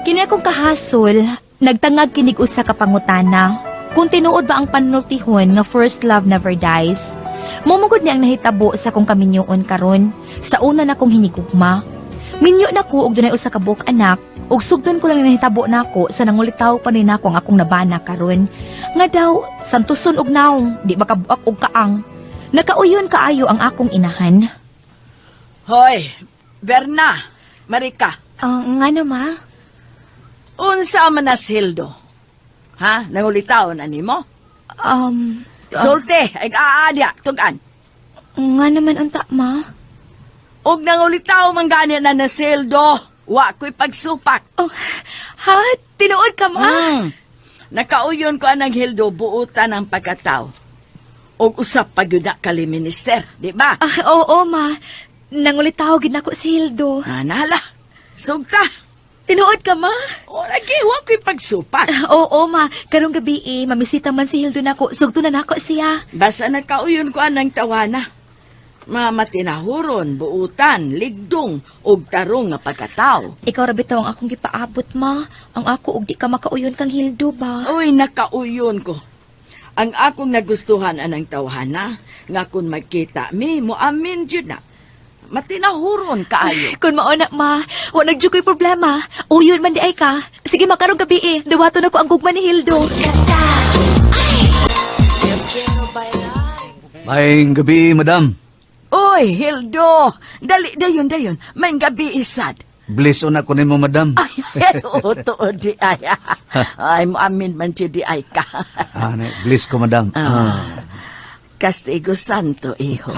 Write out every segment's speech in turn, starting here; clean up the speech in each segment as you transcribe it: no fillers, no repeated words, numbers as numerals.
Kini akong kahasol, nagtangag kinig usa ka pangutana. Kung tinuod ba ang panultihon nga first love never dies? Mumugod ni ang nahitabo sa akong kaminyoon karon, sa una na kong hinigugma. Minyo na ko og dunay usa ka buok anak, ug sugdon ko lang nahitabo nako sa nangulitaw pa ni nako ang akong nabana karon. Nga daw, santuson og naong, di makabuak og kaang. Nakauyon kaayo ang akong inahan. Hoy, Berna, Marika. Ah, ngano, ma? Unsa man na si Hildo? Ha? Nangulitaw na nimo? Sulte, ay aadya, tugan. Nga naman unta, ma? Og nangulitaw man gani na na si Hildo, wa ko'y pagsupak. Oh, ha? Tinuod ka, ma? Nakauyon ko anang Hildo buutan ang pagkatao. Og usap pa gyud na kali minister, di ba? Ah, oo, ma. Nangulitaw gid nako si Hildo. Ah, nala. Sugta. Tinuod ka, ma? O lagi, wa ko'y pagsupak. Ah, oo, ma. Karong gabi eh, mamisita man si Hildo nako. Sugto na nako siya. Basta nagkauyon ko anang tawana. Mga matinahuron, buutan, ligdong, ug tarong nga pagkatao. Ikaw ra bitaw ang akong gipaabot, ma. Ang ako og di ka makauyon kang Hildo ba? Uy, nakauyon ko. Ang akong nagustuhan anang tawhana, nga kung magkita mi, muamin jud na. Matinahuron kaayo. Kung mao na, ma, wa nagyud ko'y problema. Uyon man di ay ka. Sige, ma, karong gabi eh. Dawaton nako ang gugma ni Hildo. Maayong gabi, madam. Uy, Hildo, dali dayon dayon, may gabi isad. Bless una ko nimo, madam. Ay, oo, tuod di ay. Ay, muamin man jud di ay ka. Ah, bless ko, madam. Ah. Castigo Santo, iho.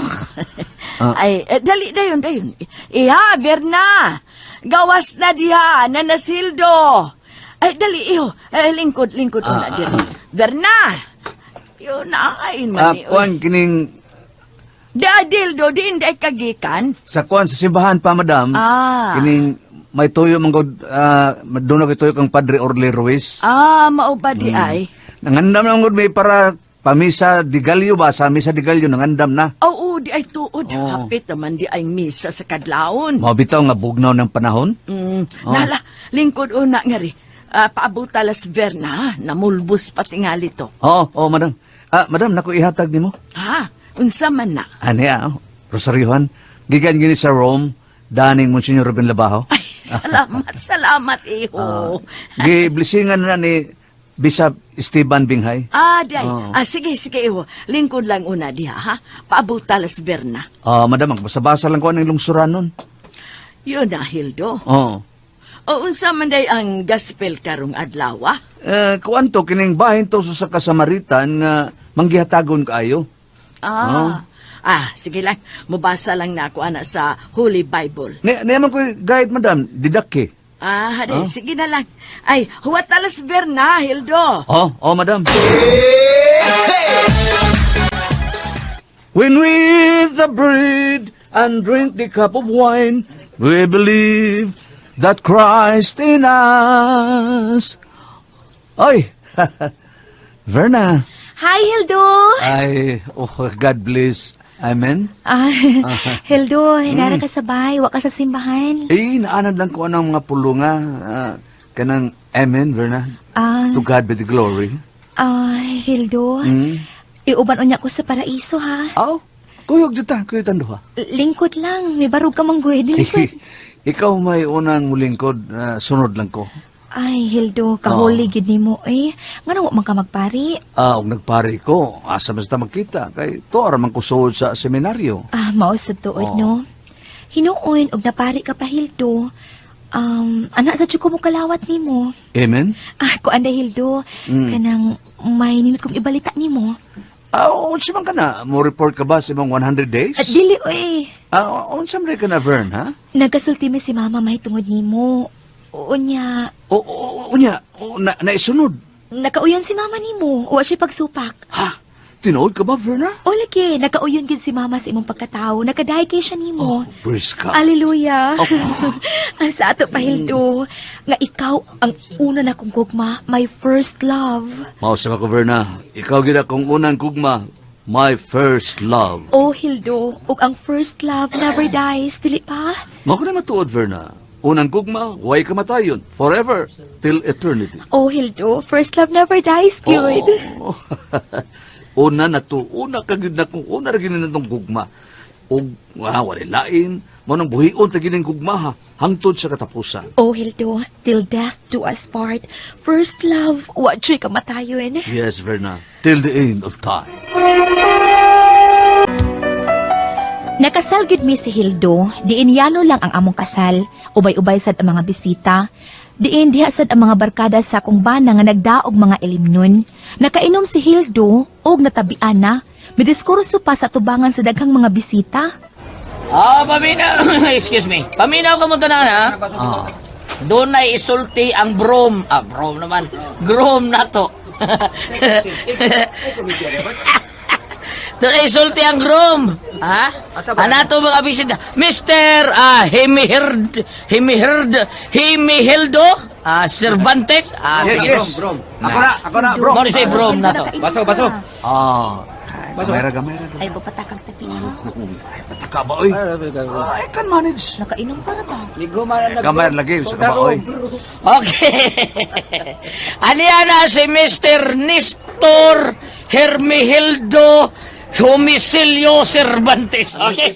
Ah. Ay, dali, dayon, dayon. Iha, Berna! Gawas na diha, nanasildo! Ay, dali, iho. Eh, lingkod, lingkod una diri. Berna! Yun na, ay, Ah, mani. kuan kining Da, Dildo, di inday kagikan. Sa kuan sa simbahan pa, madam. Ah. Kining may tuyo man gud, doon na tuyo kang Padre Orly Ruiz. Ah, mao ba di ay? Nangandam na man gud may para pamisa di Gallo ba, sa misa di Gallo nangandam na. Oo, di ay tuod. Oo. Hapit naman di ay misa sa kadlawon. Mao bitaw nga bugnaw ng panahon. Nala, lingkod una nga ri. Ah, paabuta las Berna, namulbos patingali to. Oo, oo, madam. Ah, madam, nako ihatag nimo. Ha? Unsa man na? Ani ah, Rosariohan. Gikan gini sa Rome, daning Monsignor Ruben Labajo. Ay, salamat, salamat, iho. Gi blessingan na ni Bishop Esteban Binghay. Ah, day. Oo. Ah, sige, sige, iho. Lingkod lang una diha, ha? Paabuta las Berna. Ah, madam, basa-basa lang ko ang lungsuran nun. Yun na, Hildo. Oo. O, unsa man day ang gospel karong adlaw, ah? Eh, kuan to kining bahin to sa kasamaritan nga manggihatagon kaayo. Ah. Ah, sige lang. Mubasa lang na ako, ana, sa Holy Bible. Ni naman ko guide, madam, didaki. Ah, hade, sige na lang. Ay, huwat alas Berna, Hildo. Oh, madam. When we eat the bread and drink the cup of wine, we believe that Christ in us. Oy, Verna. Hi, Hildo! Ay, oh, God bless. Amen. Ah, Hildo, hinara ka sa bay, wa ka sa simbahan. Eh, naanad lang ko anang mga pulunga. Ah, kanang amen, Verna. Ah, To God be the glory. ah, Hildo, iuban unya ko sa paraiso, ha? Aw, kuyog dita, kuyog tanduha. Lingkod lang, may barog ka mangguid, lingkod. Ikaw may unang mulingkod, ah, sunod lang ko. Ay, Hildo, kahuli gid nimo eh. Ngano wa man ka magpari? Ah, og nagpari ko, asa man sa ta magkita kay to ra man ko suod sa seminaryo. Ah, mao sa tuod, no. Hinuon og napari ka pa, Hildo. Ana sa ko mo kalawat nimo. Amen. Ah, kuan da, Hildo, kanang may ninot kong ibalita nimo. Ah, unsa man ka na? Mo report ka ba sa imong 100 days? At dili oy. Ah, unsa man ka na, Vern, ha? Nagasulti mi si mama mahitungod nimo. Unya, O, o, unya, o, na, naisunod. Nakauyon si mama nimo. Wa siya pagsupak. Ha? Tinuod ka ba, Verna? O lagi, nakauyon gid si mama sa imong pagkatao. Nakaday kay siya nimo. Oh, praise God. Hallelujah. Oh. Sa ato pa, Hildo, nga ikaw ang una na kong gugma, my first love. Mao sa ko, Verna. Ikaw gid akong unang gugma, my first love. Oh, Hildo, ug ang first love never dies, dili pa? Mao ko na matuod, Verna. Unang gugma, way kamatayon. Forever, till eternity. Oh, Hildo, first love never dies, gyud. Oo. Una na to, una ka gyud na kung una ra gyud na tong gugma. Ug wala lain, mao nang buhion ta gyud ning gugma ha, hangtod sa katapusan. Oh, Hildo, till death do us part. First love, wa juy kamatayon. Yes, Verna, till the end of time. Nakasal gyud mi si Hildo, diin yano lang ang among kasal, ubay-ubay sad ang mga bisita. Diin diha sad ang mga barkada sa akong bana nga nagdaog mga ilimnon. Nakainom si Hildo og natabian na. Midiskurso pa sa tubangan sa daghang mga bisita. Ah, paminaw. Excuse me. Paminaw ka mo tanan, ha? Ah. Doon ay isulti ang broom. Ah, broom naman. Groom na to. Doon ay isulti ang groom. Ha? Anato mga bisita. Mr. Hemihird, Hemihird, Hemihildo Cervantes. Ah, Yes, sige. yes. Ako na, bro. Mo ni say broom na to. Baso, baso. Ah. Gamay ra, gamay ra. Ay, papatakang tabi ha. Ay, pataka ba, oy? Ah, I can manage. Nakainom ka ra ba? Gamay ra lagi sa kaba, oy. Okay. Aniya na si Mr. Nestor Hermihildo Homicilio Cervantes. Okay.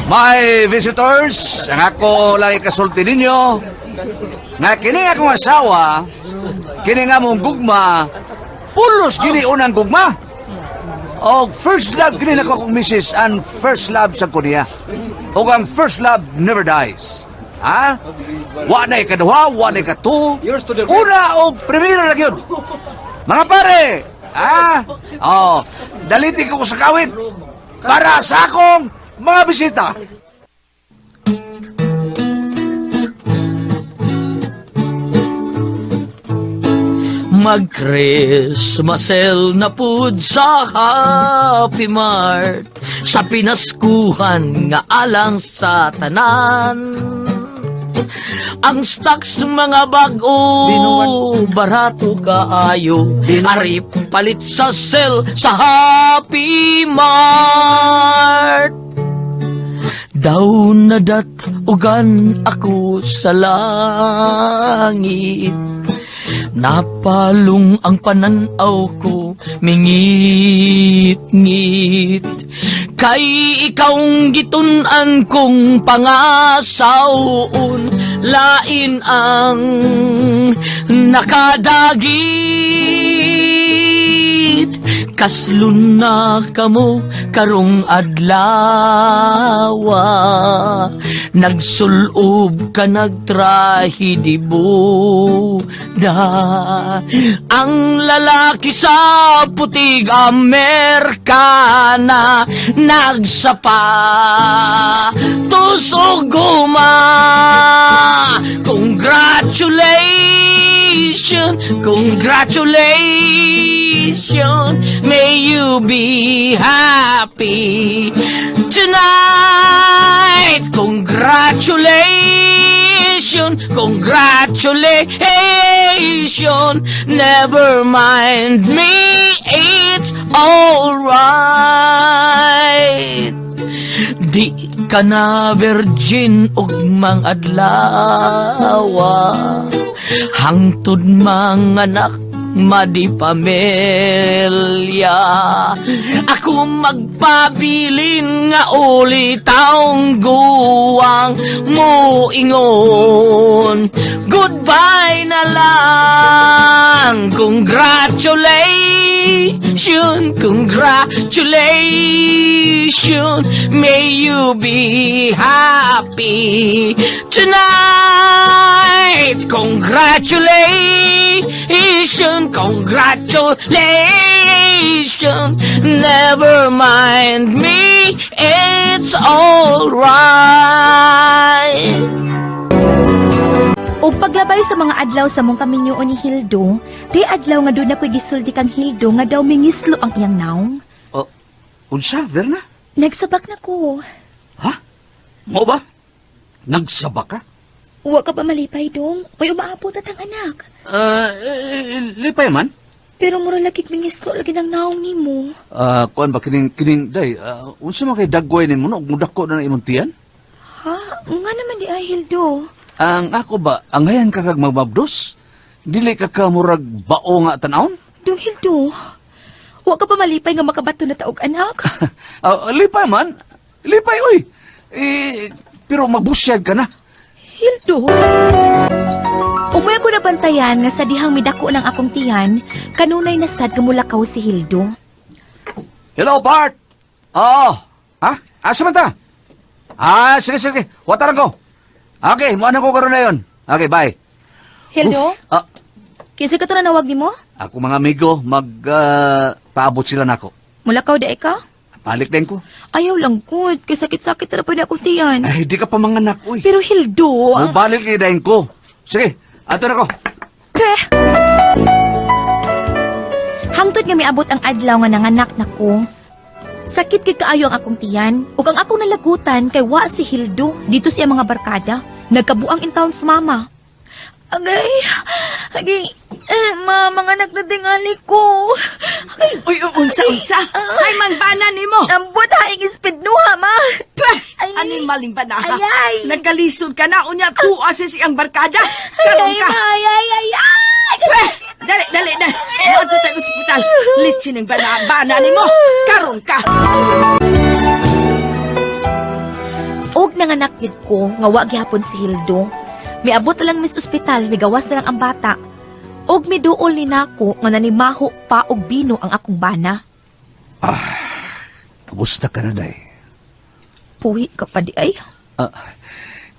My visitors, ang ako lang ikasulti ninyo, nga kini akong asawa, kini nga mong gugma, pulos kini unang gugma. Og first love kini nako akong misis and first love sa kuniya. Og ang first love never dies. Ha? Wa na ikaduha, wa na ikatuo. Una og primera lang yun. Mga pare, ha? Oh, daliti ko sa kawit para sa akong mga bisita. Mag-Christmasel na pud sa Happy Mart, sa pinaskuhan nga alang sa tanan. Ang stocks mga bag-o, barato kaayo, ari palit sa sale sa Happy Mart. Daw na dat ugan ako sa langit. Napalong ang pananaw ko, mingit-ngit. Kay ikaw'ng gitun-an kong pangasaon, lain ang nakadagit. Kaslon na kamo karong adlawa, nagsulob ka nagtrahi di buda. Ang lalaki sa putig Amerikana, nagsapa tusog guma. Congratulations, congratulations, may you be happy tonight. Congratulations, congratulations, never mind me, it's alright. Di ka na virgin ug mang adlawa, hangtod manganak madi pamilya. Ako magpabilin nga uli taong guwang moingon, goodbye na lang. Congratulations, congratulations, may you be happy tonight. Congratulations, congratulations, never mind me, it's alright. Ug paglabay sa mga adlaw sa mong kaminyoon ni Hildo, di adlaw nga doon ako'y gisulti kang Hildo nga daw mingislo ang iyang naong. Oh, unsa, Verna? Nagsabak na ko. Ha? Mo ba? Nagsabak ka? Wa ka pa malipay dong. Uy, umaabot at ang anak. Eh, lipay man. Pero mura lagi mingisto lagi ng naong nimo. Ah, kuan ba kining kining day, unsa man kay dagway nimo no ug mudako na na imong tiyan? Ha? Nga naman di ay, Hildo. Ang ako ba, ang hayan ka kag magmabdos? Dili ka ka murag bao nga tan-awon? Dong Hildo, wa ka pa malipay nga makabato na taog anak? Ah, lipay man. Lipay oy. Eh, pero magbusyag ka na. Hildo? Umay ko nabantayan nga sa dihang midako ng akong tiyan, kanunay na sad gamulakaw si Hildo. Hello, Bart. Oo. Ha? Asa man ta? Ah, sige, sige. Wataran ko. Okay, mo ko karon na yon. Okay, bye. Hildo? Uf, ah, Kinsa ka to nanawag nimo? ako mga amigo, mag paabot sila nako. Mulakaw da ka? Balik din ko. Ayaw lang gud, kay sakit-sakit na pa na akong tiyan. Ay, di ka pa manganak, uy. Pero Hildo, ang... Mubalik kay dahin ko. Sige, ato na ko. Peh! Hangtod nga miabot ang adlaw nga nanganak nako. Sakit kay kaayo ang akong tiyan ug ang akong nalagutan kay wa si Hildo dito siya mga barkada. Nagkabuang in town sa mama. Agay, agay, eh, ma, mga anak na tingali ko. Agay, Uy, unsa, unsa. Ay, mangbana nimo. ambot haing ispidnuha, ma. Pweh, Ay. aning maling banaha. Ay, ay. Nagkalisod ka na, unya tuwa si siyang barkada. Ay, Karon ay, ka. ma, ay, ay, ay, ay. Pweh, dali, dali, dali. Moadto tayo ospital. Litsin ang bana, bana nimo. Karon ka. Og nanganak gid ko nga wa gihapon si Hildo. Miabot na lang mis ospital, migawas na lang ang bata. Og miduol ni nako nga nanimaho pa og bino ang akong bana. Kumusta ka na, day? Puhi ka pa di ay. Ah,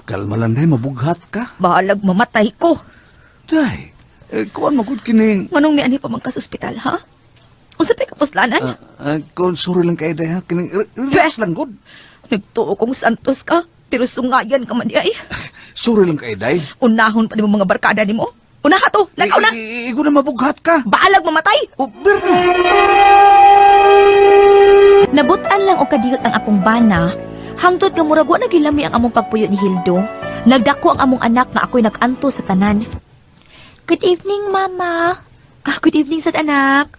kalma lang, day. Mabughat ka. Bahalag mamatay ko. Day, eh, kuan magud kining... Nganong mianhi pa man ka sa ospital, ha? Unsa pa'y kapuslanan? Ah, ah, kun sorry lang kay day, ha? Kining, relax lang, good. Nagtuo kong santos ka, pero sungayan ka man di ay. Sorry lang kay day. Unahon pa nimo mga barkada nimo. Unaha to, lakaw na. Eh, eh, Igo na mabughat ka. Bahalag mamatay. O, Berna. Nabutan lang og kadiyot ang akong bana. Hangtod nga murag wa nagilami ang among pagpuyo ni Hildo. Nagdako ang among anak nga ako'y nag-anto sa tanan. Good evening, Mama. Ah, good evening sad anak.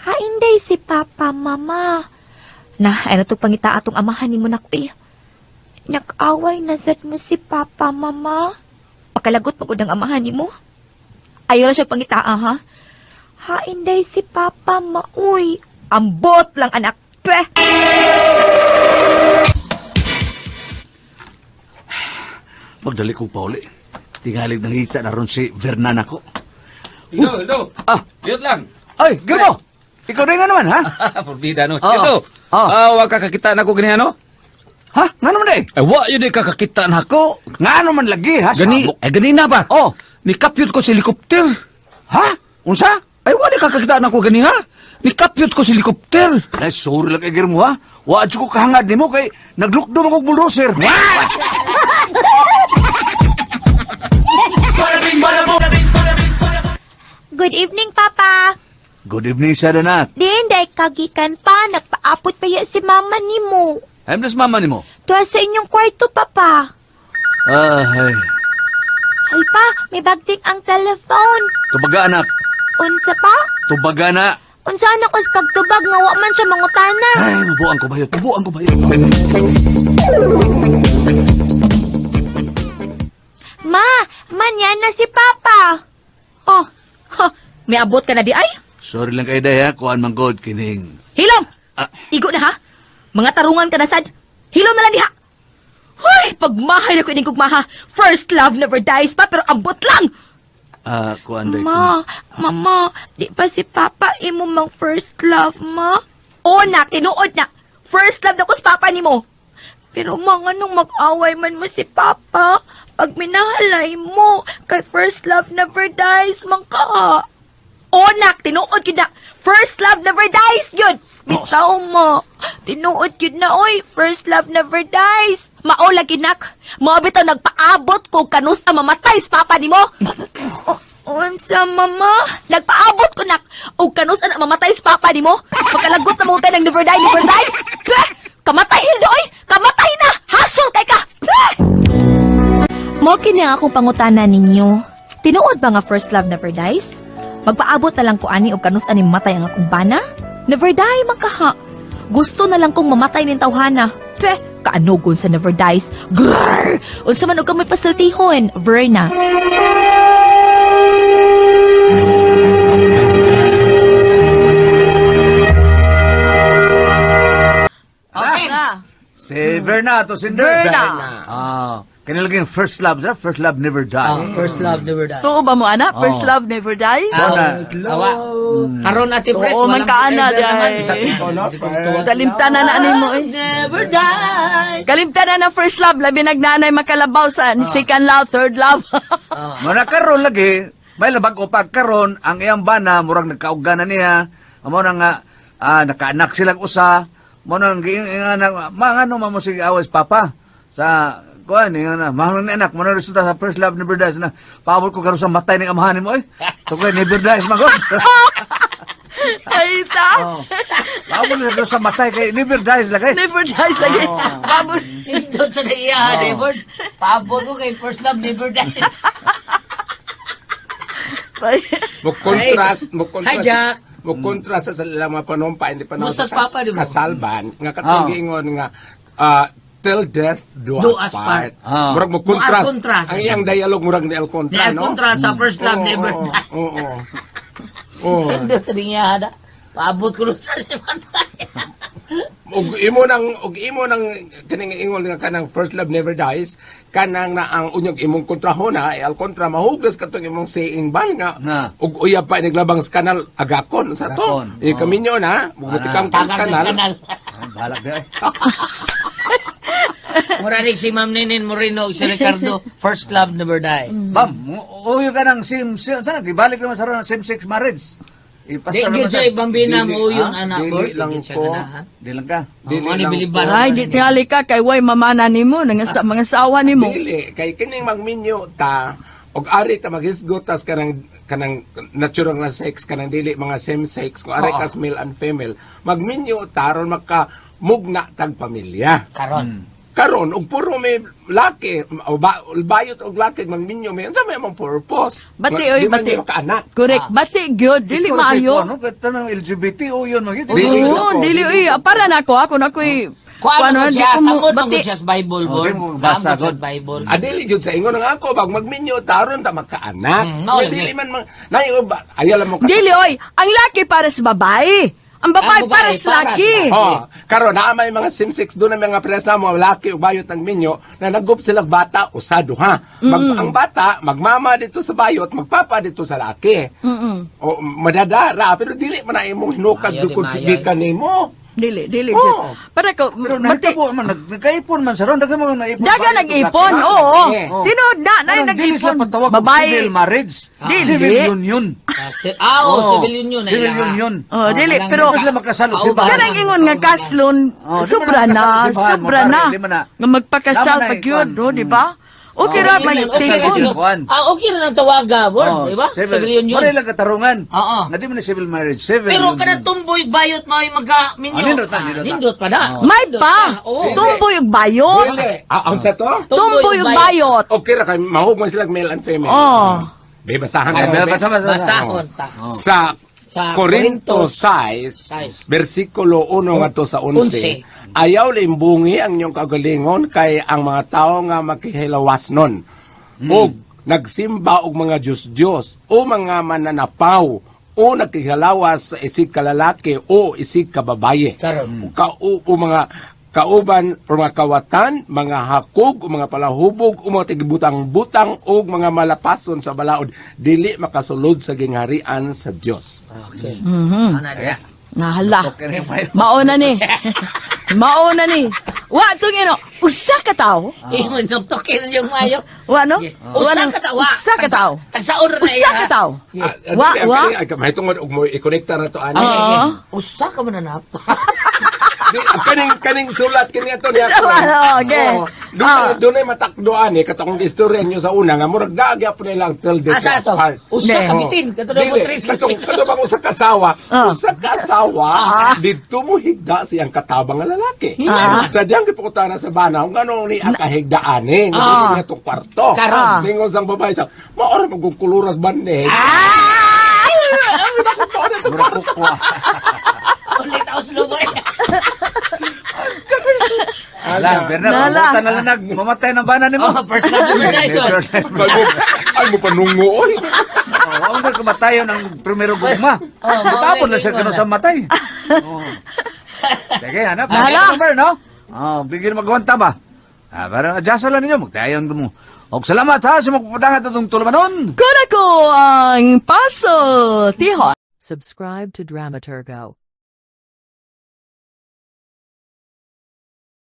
Hainday si Papa, Mama. Na, ay natog pangita atong amahan nimo nak eh. Nag-away na sad mo si Papa, Mama. Pakalagot pagod ang amahan nimo. Ayaw na siya pangitaa, ha? Hainday si Papa, Mauy. Ambot lang, anak. Peh! Magdali kong pauli. Tingalig nangita na ron si Vernan ako. Hello, hello. Ah. Liyot lang. Ay, Germo! Ikaw rin nga naman, ha? Forbida, no? Oo. Hello. Oo. Ah, wa kakakita na ko ganihan, no? Ha? Nga naman eh? Ay, wa yun eh, kakakita na ako. Nga naman lagi, ha? Gani, Sabok. ay, ganina ba? Oh. Nikapyot ko sa helikopter. Ha? Unsa? Ay, wa ni kakakita na ko ganiha. Nikapyot ko sa helikopter. Ay, sorry lang kay Germo, ha? Wa ko kahangad nimo kay naglukdom ako og bulldozer. Good evening, Papa. Good evening, sa anak. Din, dahil kagikan pa, nagpaapot pa ya si mama nimo. I'm das mama nimo. Tuwa sa inyong kwarto, Papa. Ay, Ay pa, may bagting ang telefon. tubaga anak. Unsa pa? Tubaga na. Unsa anak ko sa pagtubag nga wa man siya mangutana. Ay, mabuang ko bayot. Mabuang ko bayot. Ma, manyan na si Papa. Oh, ha, may abot ka na di ay? Sorry lang kay day, ha? Kuan man god kining. Hilom! Ah. Igo na ha? Mga tarungan ka na sad. Hilom na lang diha. Hoy, pagmahay na ko ining kugmaha. First love never dies pa, pero ambot lang. Ah, kuan day. Ma, mama, di ba si Papa imo mang first love, ma? O nak, tinuod na. First love na ko sa Papa nimo. Pero ma, nung mag-away man mo si Papa, pag minahalay mo, kay first love never dies, man ka. O nak, tinuod gyud na. First love never dies, gyud. Bitaw mo. Tinuod gyud na, oy. First love never dies. Mao lagi nak. Mao bitaw nagpaabot ko kanus ang mamatay sa papa nimo. Unsa, mama? Nagpaabot ko nak. Og kanus ang mamatay sa papa nimo. Pagkalagot na mo tayo ng never die, never die. Peh! Kamatay hildo, oy. Kamatay na. Hasol kay ka. Peh! Mo kini ang akong pangutana ninyo. Tinuod ba nga first love never dies? Magpaabot na lang ko ani og kanus ani matay ang akong bana? Never die man kaha. Gusto na lang kong mamatay ning tawhana. Peh, kaanugon sa never dies. Grrr! Unsa man og kamoy pasultihon, Verna. Okay. Si Verna to si Verna. Ah, kanilaging first love, sir. First love never Ah, dies. first love never dies. Tuo ba mo, anak? First Oh. love never dies? Ah, awa. Karon ate Pres, Oo, man walang kaana, forever naman. day. Sa Ikaw, no? First Kalimtan na na mo eh. Never dies. Kalimtan na ng first love, labi nagnanay makalabaw sa second love, third love. Muna karon lagi, may labag o pagkaron ang iyang bana murag nagkauga na niya. Amo na nga nakaanak silang usa. Mo na ang anak, mga ano man mo sige awas papa sa kuan ingon na mahal ni anak mo na resulta sa first love never dies na paabot ko karon sa matay ning amahan nimo oy. Tukoy never dies man gud. Ay, ta. Oh. Paabot na karon sa matay kay never dies lagi. Never dies lagi. Pabot. Nindot sa naiya, never. Paabot ko kay first love never dies. Mo contrast, mo contrast. Hi, Jack. Mo contrast sa ilang mga panahon pa, hindi panahon Musta sa papa, di ba? kasalban, nga katong Ah. giingon nga till death do, Do us us part. part. Ah. Murag mo contrast. Mo al contrast. Ang iyang dialogue murag ni al contra, Ni al no? contra sa first love Oo, never oo, dies. Oo. Oo. Oo. Nindot sa naiya, na. Paabot ko sa matay. Ug imo nang kaning ingon nga kanang first love never dies kanang na ang unyog imong kontrahona ay al kontra mahuglas katong imong saying ban nga Na. ug uyab pa naglabang sa kanal agakon sa to Agakon, e oo. kaminyo na mutikang Tagak sa sa kanal kanal. Ah, balak di ay. Mura rin si Ma'am Ninin Moreno ug si Ricardo, first love never die. Ma'am, uyo ka ng same, same sana gibalik naman sa ron same sex marriage. Di Ipasa gyud naman sa sa. ibang bina Dili, mo yun ah, anak dili Bert. lang Di gyud siya ko. ganahan. Di lang ka. Dili Oh, ano lang biliban? ko. Ay, di tingali ka kay way mamana nimo nang sa mga sawa nimo. Dili kay kining magminyo ta og ari ta maghisgot tas kanang kanang natural nga sex kanang dili mga same sex kung ari kas male and female magminyo ta aron maka mugna tag pamilya. Karon. Karon og puro may laki o ba, bayot og laki magminyo may unsa may among purpose? Bati Nga, oy di man bati. niyo makaanak. Correct. Bati gyud dili Ikaw sa maayo. ikuan, no? Kaya tanang LGBT o yun magyud. Dili Oo, ko. dili oy para nako ako na ko'y Kuan kuan, mo di siya, ko mo- tamod man bati. gud siya sa Bible, Oh, Bert. sige mo, basa, Tamod siya God. sa Bible. Adili gyud sa ingon ang ako bag magminyo ta aron ta makaanak. Mao Nga lagi. dili man mang nay ba ayaw lang mo kas- Dili oy, ang laki para sa babae. Ang babae Ang babae para sa para laki. sa Oh, karon naa may mga same sex doon na mga press na mga laki ug bayot ang minyo na naggup sila bata usa duha. Ang bata magmama dito sa bayot, magpapa dito sa laki. O madadara pero dili man na imong hinukad Maayo, di dukod maayo. sige kanimo. Dili, dili Oo. jud. Para ko Pero bati. nahitabo man, nagkaipon man sa ron, daghan mga naipon. Daga Bayot, nag-ipon, laki. oo. Eh. Tinuod na, na Parang dili sila nag-ipon. patawag og Babae. civil marriage. Dili. Civil union. Ah, oh, civil union na Civil ila, ha? union. Oh, dili, walang pero Di ba sila makasal og simbahan? Kanang ingon nga kaslon, Oh, di sobra ba na, na makasal og simbahan mo, sobra pare? na. Di ba na? Nga magpakasal Tama na, pag yun, ikuan. no, di ba? Okay ra Civil may union, okay tipon. ra Kuan. Ah, okay ra lang tawaga, Bert, Oh, di ba? Civil union. Mura lang katarungan. Oo. Nga di man na civil marriage, civil Pero union. kada tumboy bayot mo ay magka-minyo. Ah, nindot na, nindot na. Nindot pa na. May Nindot pa. Oo. Tumboy ug bayot. Dili. Ah, ang sa to? Tumboy ug bayot. Okay ra kay mahug man sila male and female. Oh. Be basahan Ay, ka, be. basa, basa, basa. Basahon ta. Sa Sa Corinto 6, Sais. versikulo 1 ngadto sa 11. 11. Ayaw limbungi ang inyong kagalingon kay ang mga tao nga makihilawas nun. Og nagsimba og mga Diyos-Diyos o mga mananapaw o nakihilawas sa isig kalalaki o isig kababaye. Karon. Ka o, o mga kauban o mga kawatan, mga hakog, o mga palahubog, o mga tigibutang-butang, o mga malapason sa balaod, dili makasulod sa gingharian sa Dios. Okay. Ano na diha? Nahala. Okay na yung mayo. Mauna ni. Mauna ni. Wa tong ino, usa ka tawo. Ingon yung tokin yung mayo. Wa no? Yeah. Wa Usa nang- ka tawo. Usa ka tawo. Tagsaon ra na Usa iya. ka tawo. Ah, Wa dili, ang wa. may tungod og mo i-connecta na to ani. Oo. Usa ka man nanap. Di, ang kaning kaning sulat kini ato niya. Sa wala, okay. Doon doon ay matakdoan eh katong istorya niyo sa una nga murag daag gyapon nila ang till death Asa us to? part. Usa Ne. ka bitin. Kato na mo Dili, tres. katong bang usa ka asawa, Ah. usa ka asawa didto mo higda siyang katabang nga lalaki. Ah. Sa diyang gipakutana sa bana, kung ano ni ang kahigdaan eh, nga Ah. dili niya tong kwarto. Karon. Ningon sang babae sa, maora magkukuluras ban eh. Ah! Mura kukwa. Ulit ako slow boy. Ala, Berna, Nala. pabutan na lang nag mamatay ng bana nimo. Oh, first love never dies. Oh. Kay mo, ay mo panungo oy. Oh, ang kamatayon ang primero gugma. Oh, Tapon na siya mao kano sa matay. Oh. Sige, hanap. Nala. Number, no? Oh, bigyan magwanta ba? Ah, para adjust lang ninyo, magtayon mo. Og salamat ha sa magpapadangat atong tulumanon. Kuna ko ang paso, tihon. Subscribe to Dramaturgo.